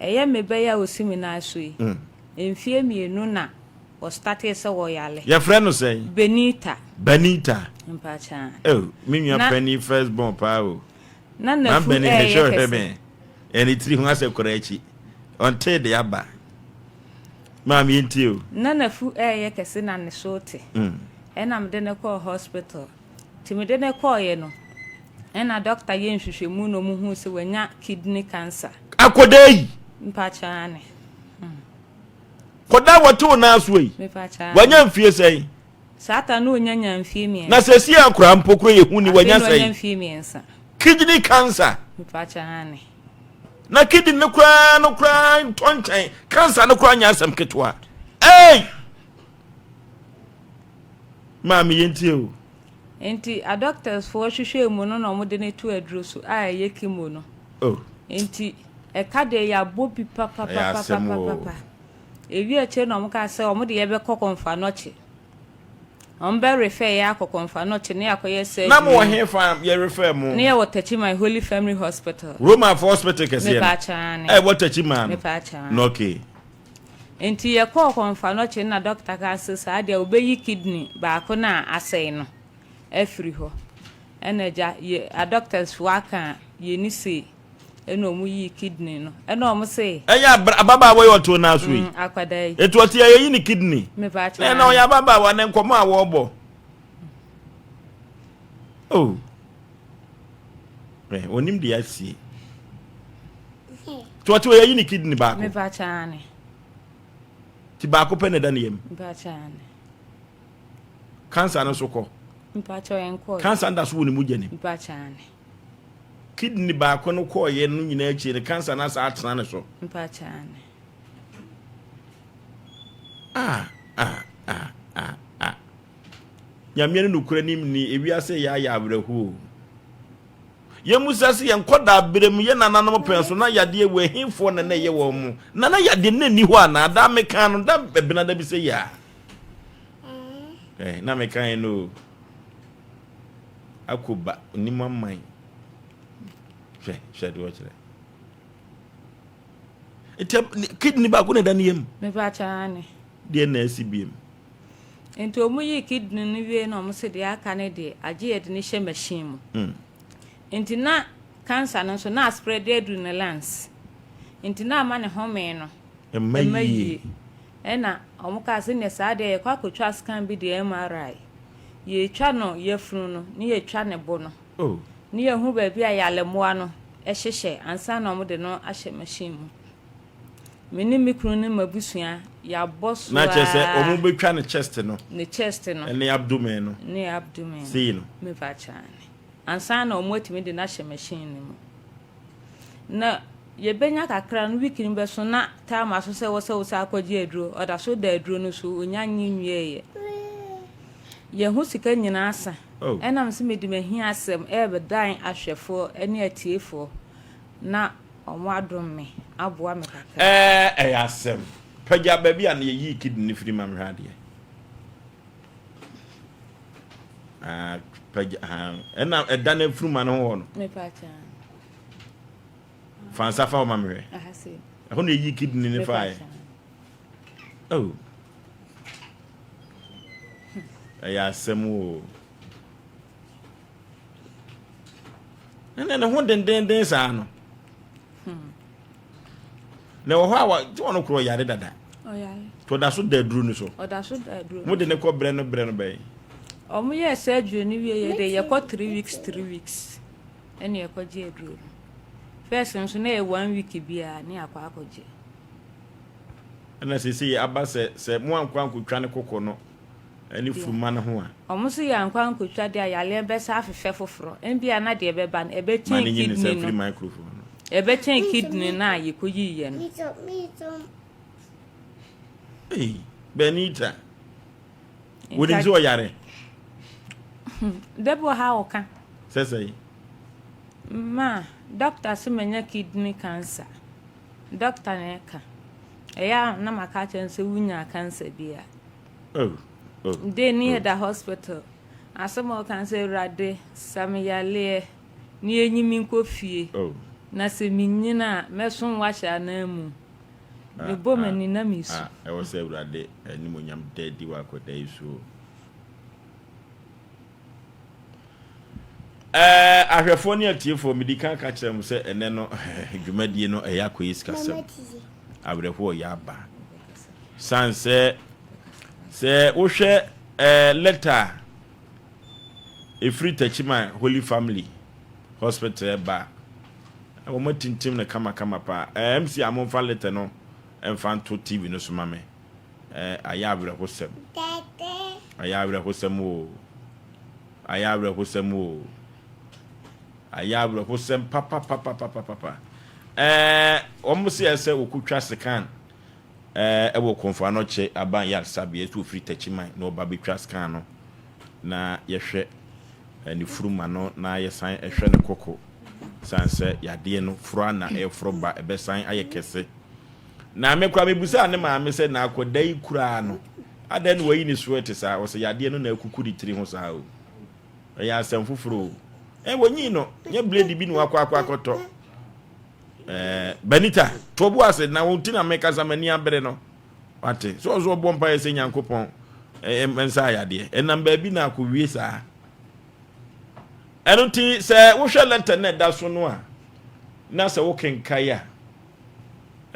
Ɛyɛ me ba yi a ɔsi me nan so yi, mfeɛ mmienu na ɔstartee sɛ ɔyare. Yɛfrɛ no sɛn? Benita. Benita. Mpakyɛ. Oh, me nua panyin first born paa o. Na n'afu ɛyɛ kɛse. Ɛne tiri ho asɛ kora akyi. Ɔntee de aba. Maame yɛntie o. Na n'afu ɛyɛ kɛse na ne so te. Ɛna mede no kɔɔ hospital. Nti mede no kɔeɛ no, ɛna doctor yɛɛ nhwehwɛmu na ɔmo huu sɛ wanya kidney cancer. Akɔdaa yi. Mpakyɛ aane. Kɔdaa wɔte wo nan so yi. Mepakyɛ aane. Wanya mfie sɛn? Saa ta no onya nya mfie mmiɛnsa. Na sɛsi akora mpo kora yɛ hu ni wanya sɛn? Afei na onya mfie mmiɛnsa. Kidney cancer. Mepakyɛ aane. Na kidney no koraa no koraa ntɔ nkyɛn cancer no koraa nyɛ asɛm ketewa. Hey! Maame yɛntie o. Nti adɔktɛsfoɔ hwehwɛɛ mu no na wɔde no to aduro so a ɛyɛ chemo no. Oh. Nti ɛka deɛ yɛabɔ bi papapapapapa. Ewie akyire na wɔn kaa sɛ wɔn de yɛbɛkɔ Kɔmfoanɔkye. Wɔn bɛ refer yɛ akɔ Kɔmfoanɔkye ne akɔyɛ surgery. Na mo wɔ he fa yɛ refer mo? Ne yɛ wɔ Techiman Holy Family Hospital. Romanfoɔ hospital kɛseɛ no? Mepaakyɛw aane. Ɛwɔ Techiman no? Mepaakyɛw aane. No okay. Nti yɛkɔɔ Kɔmfoanɔkye no na dɔkta kaa sɛ saa deɛ wɔbɛyi kidney baako no a asɛe no afiri hɔ. Ɛna agya yɛ adɔktasfoɔ aka a yɛni sei ɛna wɔn yii kidney no ɛna wɔn se. Ɛyɛ abra ababaawa yi ɔte ɔnan so yi. Mm, akwadaa yi. Eti ɔte a yɛyi ne kidney. Mepaakyɛw. Na ɛna ɔyɛ ababaawa ne nkɔmɔ a wɔrebɔ. Oh. Ɛ onim deɛ asie. Tí ɔte ɔyɛ yi ne kidney baako. Mepaakyɛw ane. Ti baako pɛ na ɛda ne yam. Mepaakyɛw ane. Cancer no so kɔ. Mepaakyɛw ɛnkɔ. Cancer no da so wɔ ne mogya nim. Mepaakyɛw ane. Kidney baako no kɔɔyɛ no nyinaa akyi no cancer no asa atena ne so. Mepaakyɛw ane. Ah ah ah ah ah. Nyame ne nokorɛ nim ni ewiase yɛ ayɛ awerɛhoɔ. Yɛmmisa sɛ, yɛn nkɔdaa-berɛ mu, yɛn nananom pɛn so, na yadeɛ wɔ ɛhefoɔ na na ɛyɛ wɔn mo? Na na yadeɛ no nni hɔ anaa? Daa mekaa no, da Ɛbenada bi sɛ yɛ a. Eh, na mekaa no o. Akoba, onim aman. Hwɛ, hwɛ deɛ ɔkyerɛ. Nti kidney baako na ɛda ne yam. Mepa kyɛw aane. Deɛ na asi biem. Nti ɔmo yii kidney no wiei na ɔmo se deɛ aka no deɛ agye yɛde no hyɛ machine mu. Nti na cancer no nso na aspread aduru ne lungs. Nti na ama ne home no ɛmma yie. Ɛna ɔmo kaa sɛ neɛ saa deɛ yɛkɔ akɔtwa scan bi deɛ MRI. Yɛtwa no yafunu no ne yɛtwa ne bo no. Ne yɛhu baabi a yale mmoa no hyehyɛ ansa na ɔmo de no ahyɛ machine mu. Me ne me kunu ne m'abusua yɛabɔ so Na kyerɛ sɛ wɔn bɛtwa ne chest no. Ne chest no. Ne abdomen no. Ne abdomen no. Sei no. Mepa kyɛw aane. Ansa na wɔn atumi de no ahyɛ machine no mu. Na yɛbɛnya kakra no week no bɛso na time aso sɛ wɔ sɛ wo san akɔgye aduro. Ɔda so da aduro no so ɔnya nye nwieeɛ. Yɛn ho sika nyinaa asa. Oh. Ɛnam sɛ mede m'ahiasɛm ɛrebɛdan ahwɛfoɔ ne atiefoɔ na Ɔmo adom me aboa me kakra. Ɛɛ ɛyɛ asɛm. Pagya baabi a na yɛyii kidney no firi ma mehwɛ adeɛ. Ah, pagya, ah, ɛna ɛda no afuruma no ho hɔ no. Mepa kyɛw. Fa nsa fa hɔ ma mehwɛ. Aha sei. Ɛhɔ na yɛyii kidney no faeɛ. Oh. Ɛyɛ asɛm o. Ɛnna ne ho dendenden saa no. Na ɛwɔ hɔ a wa ɔno korɔ ɔyare dada. To ɔda so da aduro no so. Ɔda so da aduro. Mo de ne kɔ brɛ no brɛ no bɛn. Ɔmo yɛ surgery no wie yɛ de yɛkɔ 3 weeks 3 weeks ɛna yɛkɔ gye aduro no. First nso na yɛ one week biara ne akɔ akɔgye. Ɛna sese aba sɛ sɛ mo ankɔ ankotwa ne koko no ɛne furuma no ho a. Ɔmo nso yɛ ankɔ ankotwa deɛ a yareɛ bɛsa afefɛ foforɔ. Ebia na deɛ ɛbɛba no Ma ɛbɛkyɛn ne nyi ne nsa kidney mfiri no. microphone no. Ɛbɛkyɛn kidney no a yɛkɔyiiɛ no. Ei, Benita. Wonim sɛ ɔyare? Da bi wɔ ha a ɔka. Sɛ sɛn? Ma, doctor se manya kidney cancer. Doctor na ɛka. Ɛyɛ a na maka akyerɛ no sɛ wonyaa cancer biara. Oh, oh, De ne oh. yɛda hospital. Asɛm a ɔka sɛ Awurade sa me yareɛ na yɛnyi me nkɔ fie. Oh. Na sɛ minyin a, mɛsom wo ahyɛ ananmu. Mebɔ m'ani na misu. Ah, ɛwɔ sɛ Awurade animuonyam da adi wɔ akwadaa yi so o. Ɛɛ, ahwɛfoɔ ne atiefoɔ, medi kan ka kyerɛ mo sɛ ɛnɛ no dwumadie no ɛyɛ akɔyɛ sikasɛm. Awerɛhoɔ yɛ aba. San sɛ sɛ wohwɛ ɛɛ lɛta a ɛfiri Techiman Holy Family Hospital ɛba a, wɔn atintim no kamakama paa. Ɛɛ MC a momfa lɛta no mfa nto TV no so ma me. Ɛɛ ayɛ awerɛhosɛm. Ayɛ awerɛhosɛm o. Ayɛ awerɛhosɛm o. Ayɛ awerɛhosɛm papapapapapa. Ɛɛ wɔn se ɛsɛ wɔkɔtwa sekan ɛɛ ɛwɔ Komfo Anokye aban yaresabea ɛsɛ ofiri Takyiman na ɔba bɛtwa scan no na yɛhwɛ ne furuma no na yɛsan hwɛ ne koko san sɛ yadeɛ no foro a na ɛforo ba ɛbɛsan ayɛ kɛse. Na me koraa mebusaa ne maame sɛ na akwadaa yi koraa no adɛn na wayi ne sweat saa ɔsɛ yadeɛ no na akuku ne tiri ho saa o. Ɛyɛ asɛm foforɔ o. Ɛ wɔnyii no nyɛ blade bi na wakɔ akɔ akɔtɔ. Ɛɛ Benita to bo ase na wo ti na mekasa m'ani abere no. Wate sɛ ɔso ɔbɔ mpaeɛ sɛ Nyankopɔn nsa ayadeɛ ɛnam baabi na akɔwie saa. Ɛno nti sɛ wohwɛ lɛtɛ no ɛda so no a na sɛ wokenkae a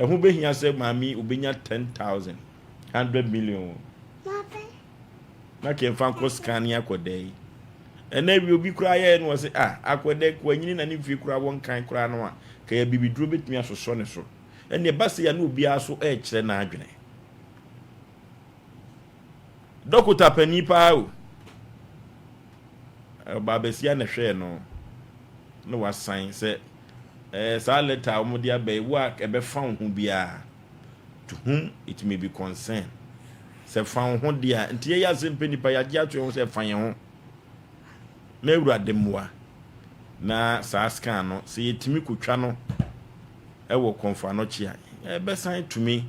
ɛho bɛhia sɛ maame yi obɛnya 10,000 100 million na kɛmfa nkɔ scan ne akɔda yi. Ɛnɛ wie obi koraa yɛɛ no wɔ se ah akɔda ko anyini na ne mfie koraa wɔnkan koraa no a kɛyɛ bibiduro bɛtumi asosɔ ne so. Ɛnna ɛba sɛ ya ne obiara so ɛrekyerɛ n'adwene. Dɔkota panin paa o. Ɔbaa basia na ɛhwɛɛ no na wasan sɛ ɛɛ saa lɛta a wɔde aba yi wo a ɛbɛfa wo ho biara to whom it may be concern sɛ fa wo ho deɛ a nti yɛyɛ asɛm pɛ nipa yɛagye ato yɛn ho sɛ ɛfa yɛn ho na awurade mmoa na saa scan no sɛ yɛtumi kotwa no ɛwɔ kɔnfo anɔkye a ɛbɛsan tumi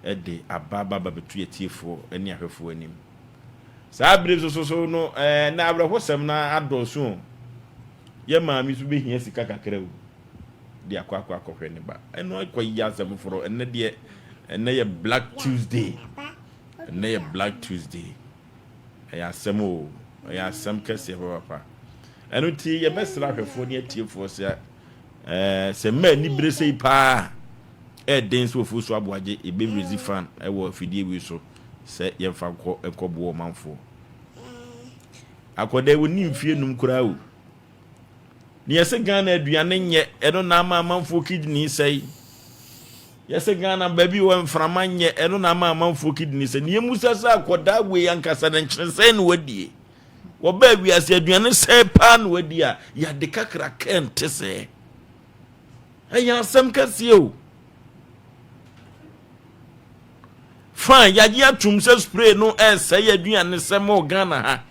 de aba aba aba bɛto yɛtiefoɔ ne ahwɛfoɔ anim. Saa bere nso so so no ɛɛ na awerɛhosɛm no adɔɔso o. Yɛ maame nso bɛhia sika kakra o de akɔ akɔ akɔhwɛ ne ba. Ɛno akɔ yi asɛm foforɔ. Ɛnnɛ deɛ ɛnnɛ yɛ Black Tuesday. Ɛnnɛ yɛ Black Tuesday. Ɛyɛ asɛm o. Ɛyɛ asɛm kɛseɛ papapa. Ɛno nti yɛbɛsrɛ ahwɛfoɔ ne atiefoɔ sɛ ɛɛ sɛ mmaa ani bere sei paa ɛɛden sɛ ofuo so aboagye yɛbɛwurezi fan ɛwɔ afidie wei so. sɛ yɛmfa nkɔ nkɔboa ɔmanfoɔ. Akwadaa yi ɔnni mfeɛ num koraa o. Ne yɛsɛ Ghana aduane nyɛ ɛno na ama amanfoɔ kidney sɛe. Yɛsɛ Ghana baabi wɔ mframa nyɛ ɛno na ama amanfoɔ kidney sɛe. Ne yɛmusa sɛ akwadaa wei ankasa no nkyene sɛn na wadie. Wɔbaa wiase aduane sɛe paa na wadi a yɛade kakra kɛnte sɛɛ. Ɛyɛ asɛm kɛseɛ o. Fine, yɛagye atum sɛ spray no ɛresɛe aduanesɛm wɔ Ghana ha.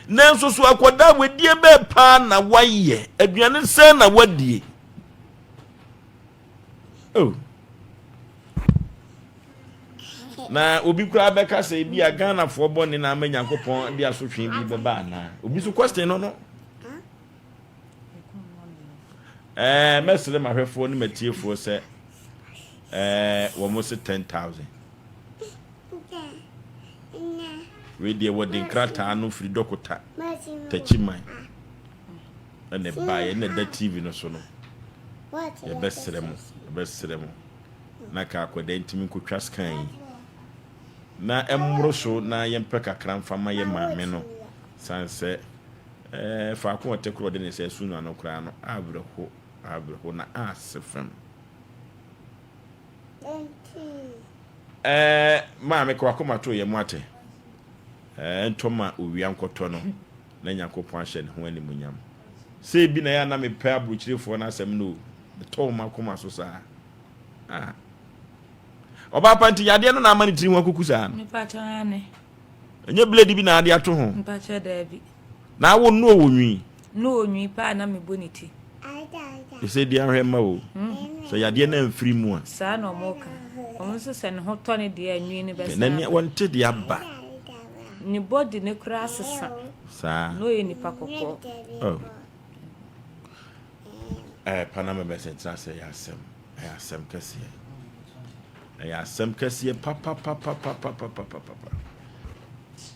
Nanso so akwadaa wadie bɛɛ paa na wayɛ? Aduane sɛn na wadie? Oh. Na obi koraa bɛka sɛ ebi a Ghanafoɔ bɔne na ama Nyankopɔn de asotwe bi bɛba anaa? Obi so question no no. Ɛɛ mɛsrɛ m'ahwɛfoɔ ne m'atiefoɔ sɛ ɛɛ wɔn se 10,000. Wei deɛ wɔde nkrataa no firi dɔkota Takyiman ɛna ɛbaeɛ ɛna ɛda TV no so no. Yɛbɛsrɛ mo, yɛbɛsrɛ mo na ka akwadaa ntumi nkotwa scan yi na ɛmmoro so na yɛmpɛ kakra mfa ma yɛ maame no san sɛ Ɛɛ, faako a ɔte korɔ ɔde ne nsa asu n'ano koraa no, awerɛho, awerɛho, na ase fam. Ɛɛ, maame ka wakoma to yɛ mu ate. Ɛɛ, ntɔ ma owia nkɔtɔ no, na Nyankopɔn ahyɛ ne ho animuonyam. Sɛ ebi na yɛ a na mepɛ aburokyirefoɔ no asɛm no o, ɛtɔ wɔn akoma so saa. Ah. Ɔbaa pa nti yadeɛ no na ama ne tiri ho akuku saa no. Mepa kyɛw ane. Ɛnyɛ blade bi na ade ato ho. Mpakyɛ daabi. Na awo no ɔwɔ nwi. No ɔnwi paa na mebɔ ne ti. Ɛsɛ di ahwɛ mma o. Sɛ yadeɛ no amfiri mu a. Saa na ɔmo ka. Ɔmo nso sɛ ne ho tɔ ne deɛ a nwi no bɛsan aba. Na wɔnte deɛ aba. Ne body no koraa sesa. Saa. Na ɔyɛ nipa kɔkɔɔ. Oh. Ɛɛ Panama bɛsɛ tena ase ɛyɛ asɛm ɛyɛ asɛm kɛseɛ ɛyɛ asɛm kɛseɛ papapapapapapapa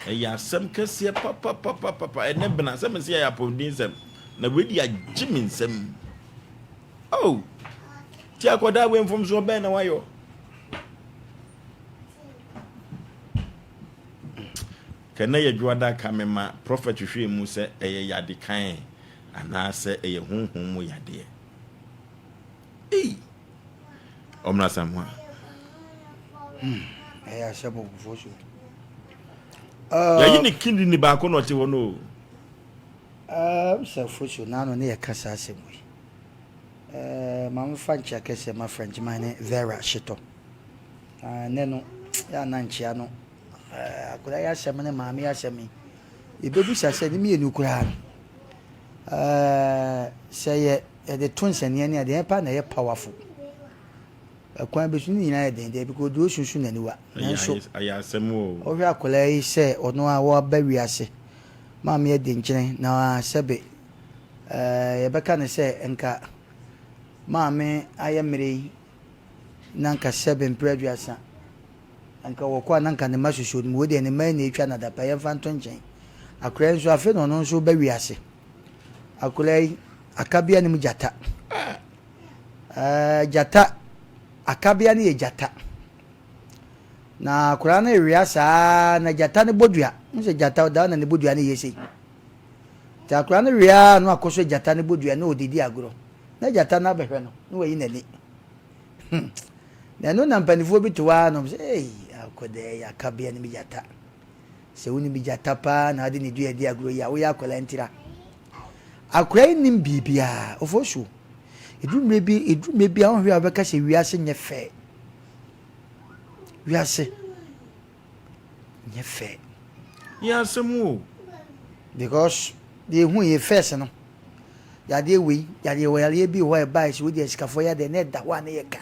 ɛyɛ asɛm kɛseɛ papapapapa ɛnɛ bena sɛ mesi ɛyɛ apɔmuden sɛm na wei di agye me nsɛm oh ti akɔda wei mfomsoɔ bɛn na wayɔ kɛnɛ yɛ dwoada ka me ma prɔfɛt hwehwɛ mu sɛ ɛyɛ yade kan Anaasɛ ɛyɛ honhom mu yadeɛ. Ei! Ɔmena Asamoah. Hmm, ɛyɛ asɛm ɔbufuo so. Yɛyi ne kidney baako na ɔte hɔ no o. Sɛ fosuo n'ano ne yɛka saa asɛm wei. Ma mefa nkyea kɛseɛ ma French man ne Vera Hyetɔ. Ɛnɛ no, yɛ ana nkyea no, akwadaa yi asɛm ne maame yi asɛm yi. Yɛbɛbisa sɛ ne mmienu koraa no, sɛ yɛ yɛde to nsɛnneɛ ne adeɛ paa na ɛyɛ powerful. Ɛkwan bi so ne nyinaa yɛ den deɛ because deɛ osunsun n'aniwa. Nanso wohwɛ akwadaa yi sɛ ɔno a waba wiase maame adi nkyene na sɛbe ɛɛ yɛbɛka no sɛ nka maame ayɛ mmerɛ yi na nka sɛbe mpere aduasa. Anka wɔkɔ a na anka ne mma susuo no mu, wei deɛ ne mma yi na ɛretwa no adapaa, yɛmfa nto nkyɛn. Akwadaa yi nso afei na ɔno nso reba wiase. Akwadaa yi, akabea nim gyata. Ɛɛ gyata, akabea no yɛ gyata. Na akwadaa no rewea saa na gyata no bɔ dua. N sɛ gyata ɔda na ne bɔ dua no yɛ sei. Nti akwadaa no wea na akɔ so gyata no bɔ dua na ɔdidi agorɔ. Na gyata no abɛhwɛ no na wayi n'ani. Hmm. Na ɛno na mpanimfoɔ bi to hɔ ara nom sɛ, ei, akwadaa yi akabea no bi gyata. Sɛ wonim bi gyata paa na ade ne dua di agorɔ yi a, woyɛ akwadaa ntira. Akwadaa yi nim biribiara, ɔfɔ suo. Ɛduru mmerɛ bi, ɛduru mmerɛ bi a wohwɛ a wobɛka sɛ wiase nyɛ fɛ. Wiase nyɛ fɛ. Yɛ asɛm o. Because deɛ ehu yɛ first no, yadeɛ wei, yadeɛ wɔ yadeɛ bi wɔ hɔ a ɛbaeɛ sɛ wodi asikafoɔ yadeɛ na ɛda hɔ a na yɛ ka.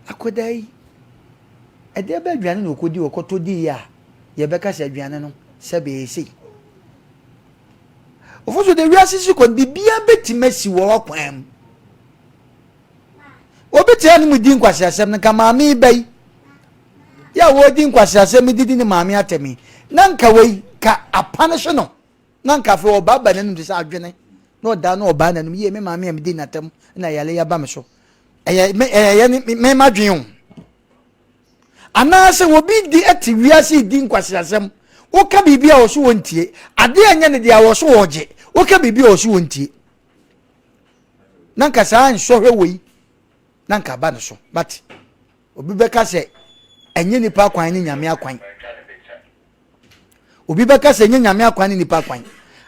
Akwadaa yi, ɛdeɛ bɛ aduane na ɔkɔdi ɔkɔtɔ diiɛ a yɛbɛka sɛ aduane no sɛ bɛyɛ sei. Ɔfo so de wiase si kɔ no biribiara bɛtumi asi wɔ ɔkwan mu. Obi tena ne mu di nkwaseasɛm no nka maame yi ba yi yɛ a wɔredi nkwaseasɛm didi ne maame atɛm yi na nka wei ka apanehye no na nka afei ɔbaaba n'anum te sɛ adwene na ɔdaa na ɔbaa n'anum yie me maame a medi n'atɛm na yale yaba me so ɛyɛ me ɛyɛ ne me madwene o anaasɛ obi di ɛte wiase di nkwaseasɛm woka biribi a ɔso wɔntie adeɛ a ɛnyɛ ne deɛ a ɔso wɔgye woka biribi a ɔso wɔntie na nka saa nsɔhwɛ wei na nka aba ne so but obi bɛka sɛ ɛnyɛ nipa akwan ne nyame akwan obi bɛka sɛ ɛnyɛ nyame akwan ne nipa akwan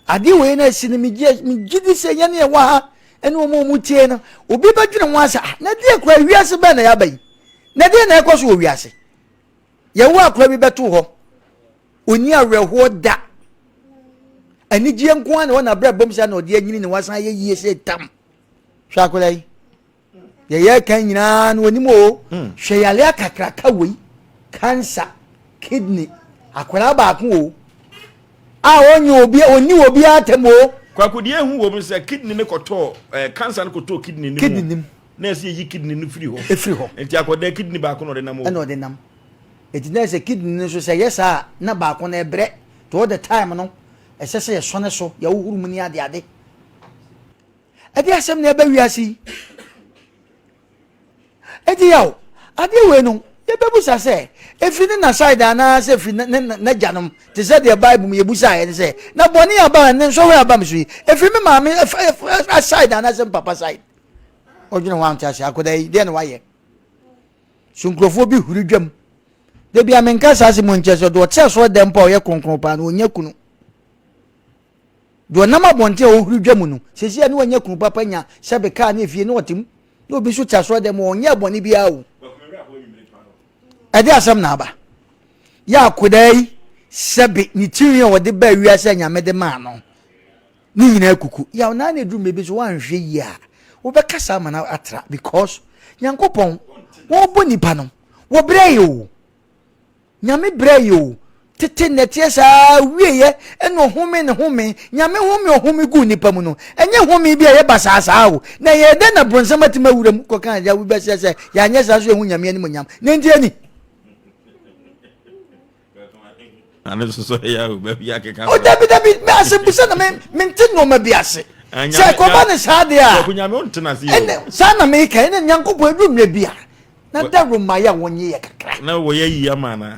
adeɛ wei na asi no megye di sɛ yɛne ɛwɔ ha ɛne wɔn a wɔn tie no obi bɛdwene ho asɛ ah na deɛ kura wiase bɛn na yɛaba yi na deɛ na ɛkɔ so wɔ wiase yɛwɔ akora bi bɛto hɔ ɔnni awerɛhoɔ da anigyeɛ nko ara na ɛwɔ n'abrabɔ mu sɛ na ɔde anyini na wasan ayɛ yie sɛ tam hwɛ akwadaa yi yɛyɛ kan nyinaa no onim o hmm. hwɛ yale akakraka wei cancer kidney akwadaa baako o a ɔnyɛ obi ɔnni obi atam o. Kwaku deɛ ehu wɔ mu sɛ kidney ne kɔtɔɔ ɛɛ eh, cancer no kɔtɔɔ kidney ne mu kidney nim na ɛsɛ yɛyi kidney no firi hɔ efiri hɔ nti akwadaa kidney baako na ɔde nam o ɛna ɔde nam. Enti na sɛ kidney no nso sɛ ɛyɛ saa a na baako no ɛbrɛ to all the time no ɛsɛ sɛ yɛsɔne so yɛhohoro mu ne ade ade. Ɛde asɛm na ɛbɛ wiase yi. Enti yaw adeɛ wei no yɛbɛbusa sɛ ɛfiri ne na side anaasɛ ɛfiri n'agyanom te sɛ deɛ Bible mu yɛbusaeɛ no sɛ na bɔne aba ne nsɔhwɛ aba me so yi ɛfiri me maame side anaasɛ me papa side. Ɔdwene ho ante ase akwadaa yi deɛ na wayɛ. So nkurɔfoɔ bi huri dwam? Da bi a menka saa asɛm nkyerɛ sɛ deɛ ɔte asɔre dɛm mpo a ɔyɛ kronkron paa no ɔnya kunu. Deɛ ɔnam abɔnten a ɔhuri dwam no, seesei a ne wanya kunu papa nya sɛbe kaa ne efie ne ɔte mu. Na obi nso te asɔre dɛm ɔnyɛ bɔne biara o. Ɛde asɛm na aba. Yɛ akodaa yi sɛbe ne tirinwi a ɔde baa wiase a Nyame de maa no. Ne nyinaa kuku. Yaw naa na eduru mmerɛ bi so woanhwɛ yie a wobɛkasa ama no atra because Nyankopɔn wɔbɔ nipa no wɔbrɛ yɛ o. Nyame brɛ yɛ o. Tete nnɛteɛ saa wieɛ ɛna ɔhome ne home. Nyame home ɔhome guu nipa mu no, ɛnyɛ home bi a ɛyɛ basaa saa o. Na ɛyɛɛ dɛn na bronsam atumi awura mu kɔka agya wo bɛsɛ sɛ yɛanyɛ saa nso yɛhu Nyame animuonyam. Ne nti ani. O dabi dabi, me asɛmbusa na me mente nneɛma bi ase. Sɛ ɛkɔba ne saa deɛ a, ɛnɛ saa na meka ɛnɛ Nyankopɔn ɛduru mmerɛ bi a na dawuroma yɛ a wɔnye yɛ kakra. Na wɔyɛ yi ama na.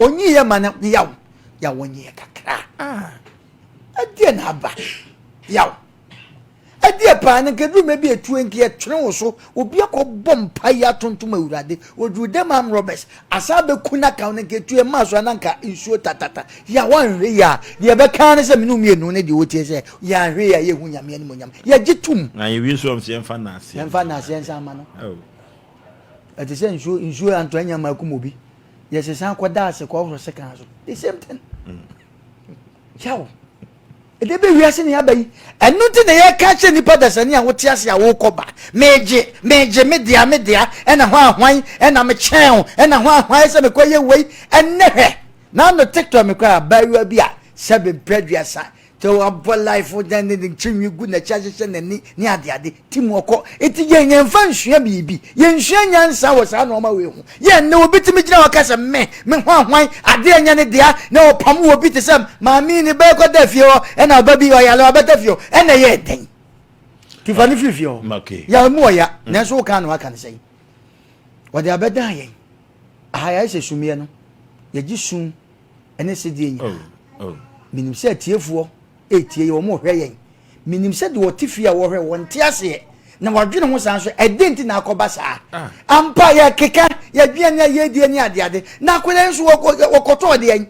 Onyi yɛ ma no yaw yɛ a wɔnye yɛ kakra. Ah, ɛdeɛ na aba yaw. Ɛdeɛ paa no nka duru mɛ bi etue nka yɛtwene wo so obi akɔ bɔ mpa yi atontom awurade oduru dɛm arm robbers asa abɛku na ka no nka etue mmaa so ana nka nsuo tatata yɛ a wɔnhwɛ yɛ a deɛ ɛbɛka ne sɛ mene mmienu ne deɛ wɔtie sɛ yɛanhwɛ yɛ a yɛhu nyame animonyam yɛgye tom. Na yɛwie so ɔm sɛ yɛmfa naaseɛ yɛmfa naaseɛ nsa ama no. Ɛte sɛ nsuo nsuo antɔ anya ma akum obi. Yɛsesa kɔda ase kɔhoro sekan so. The same thing. Yaw. Ɛdɛ bɛ wiase ne aba yi. Ɛno nti na yɛka kyerɛ nipa dasani a wote ase a wokɔ ba. Megye, megye, me dea, me dea, ɛna hwan hwan, ɛna mekyɛn wo, ɛna hwan hwan sɛ mekɔ yɛ wei. Ɛnnɛ hwɛ, n'ano TikTok mekɔ abaayewa bi a sɛbe mpɛ aduasa Sɛ wabɔ life na ne ne tirinwi gu n'akyi ahyehyɛ n'ani ne adeade ti mu ɔkɔ. Eti yɛn yɛnfa nsua biribi. Yɛnsua nyansa wɔ saa nneɛma wei ho. Yɛn nnɛ obi tumi gyina hɔ ka sɛ me me hwan hwan adeɛ nyɛ ne dea na ɔpam wɔ bi te sɛ maame yi ne ba kɔda fie hɔ ɛna ɔba bi ɔyare ɔbɛda fie hɔ ɛna ɛyɛ dɛn? Ti fa ne firi fie hɔ. Okay. Yɛ mu ɔya nanso woka na waka ne sɛn? Wɔde abɛdan yɛn. Aha yɛayɛ sɛ sumiɛ no. Yɛgye sum ne sedeɛ nyinaa. Oh, oh. Menim sɛ atiefoɔ ɛretie yɛ, wɔn rehwɛ yɛn. Menim sɛ deɛ ɔte fie a wɔhwɛ wɔn te aseɛ na wɔadwene ho saa nso ɛdɛn nti na akɔba saa? Ah. Ampa yɛkeka yɛdwene ne yɛdie ne adeade na akwadaa nso wɔkɔtɔɔ deɛn?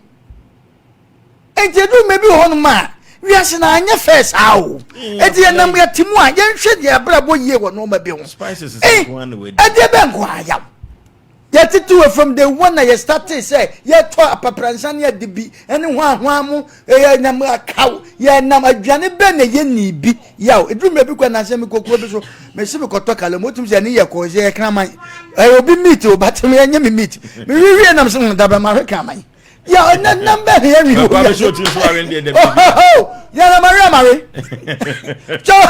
Enti ɛduru mmerɛ bi wɔ hɔnom a wiase no anyɛ fɛ saa o. Enti yɛnam yɛte mu a yɛnhwɛ deɛ abrabɔ yie wɔ nneɛma bi ho. Ɛdeɛ bɛ nko ayaw. Yɛtete wɔ from day one na yɛ startee sɛ yɛtɔ apapransa ne ade bi ne hwanhwan mo yɛ nam akaw yɛ nam aduane bɛn na yɛ ni bi yaw eduru mmerɛ bi kɔ nansa mi kɔ kuro bi so mesi mi kɔtɔ kala mu otum sɛ ɛne yɛ kɔ sɛ yɛ kraman ɛyɛ obi meat o but me ɛnyɛ mi meat mi wiwie nam sɛ dabɛ ma hwɛ kraman yɛ ɔnɛ nam bɛn na yɛ wi wɔ wiase yɛ na ma wi ma wi kyɛw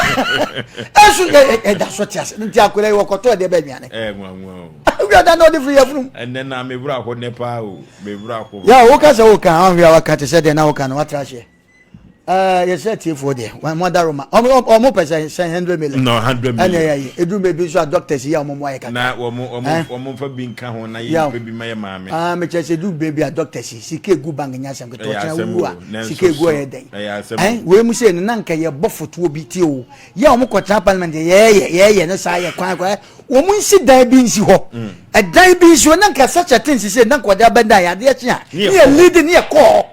ɛso yɛ ɛda so te ase nti akɔla yi wɔkɔtɔ ɛdeɛ bɛ aduane. Ɛɛ nwanwa o. Wia da na ɔde firi yafunu. Ɛnɛ na me wura hɔ nɛ paa o me wura hɔ. Yà wò kasa wò kan ahwɛ a waka te sɛ deɛ na wò kan no watra aseɛ. Ɛɛ yɛsɛ tiefoɔ deɛ wɔn mo adaroma wɔn wɔn pɛ sɛ sɛ 100 million. No 100 million. Ɛna yɛ yɛ eduru baabi nso a doctors yi a wɔn mo ayɛ kakra. Na wɔn wɔn wɔn nfa bi nka ho na yɛ nipa bi ma yɛ maame. Aa mi kyerɛ sɛ eduru baabi a doctors yi sika egu bank nyɛ asɛm ketewa ɔkyɛn wu a sika egu ɔyɛ dɛn. Ɛyɛ asɛm o. Ɛn wei mu sɛ no na nka yɛ bɔ fotoɔ bi tie o yɛ wɔn kɔ tena parliament yɛ yɛ yɛ yɛ ne saa yɛ kwan kwan wɔn nsi dan bi nsi hɔ ɛdan bi nsi hɔ na nka such a thing sise na nka ɔde abɛdan yɛ adeɛ kye a ne yɛ lead ne yɛ kɔɔ.